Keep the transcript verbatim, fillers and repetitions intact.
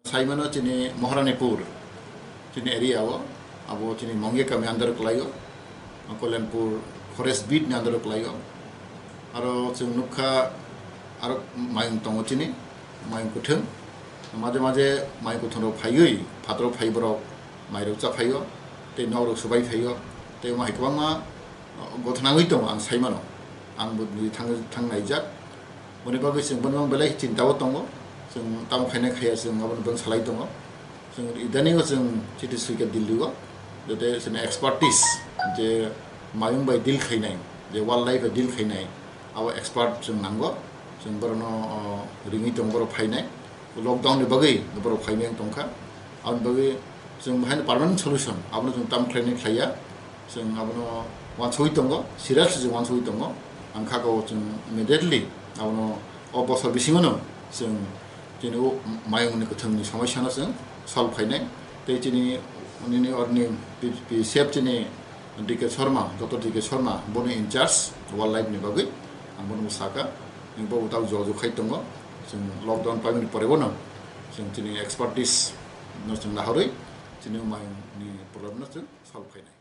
Saimano chini Maharanipur, chini area o, abo chini Mongye kami under o kwlaio, Kalyanpur forest beat ni under o kwlaio. Aro chwng nukha, aro mayung tongo chini, mayung kwthwng. Maje maje mayung kwthwng rok phaiwi, phatrok phai borok mairok cha phaio, tei nok rok subai phaio, tei omo hai kwbangma, uh, gothnangwi tongo ang saimano. Ang bo thang, thang naijak. Boni bagwi chwng bono belai chinta o tongo. Chwng tamo khainai khaiya chwng abono bwng salai tongo. Chwng idaningo chwng chiti swikha Delhi o. Jote chini expertise je mayung bai deal khainai, je wildlife bai deal khainai, abo expert chwng nango. Chwng borokno, o, ringwi tongo borok phainai. Lockdown ni bagwi borok phaimani tongkha. Aboni bagwi chwng bahaino permanent solution abono chwng tamo khlainai khlaiya. Chwng abono wansugwi tongo, seriously chwng wansugwi tongo. Ang kha o chwng immediately abono o bosor bisingono chwng chini o mayungni kwthwngni somosyano chwng solve khainai. Tei chini nini orni P P C F chini D K Sharma, Doctor D K Sharma, boni in charge wildlife ni bagwi ang bono sakha, bo tau jogajog khai tongo. Chwng lockdown paimani pore bono chwng chini expertise no chwng nahorwi chini o mayungni problem no chwng solve khainai.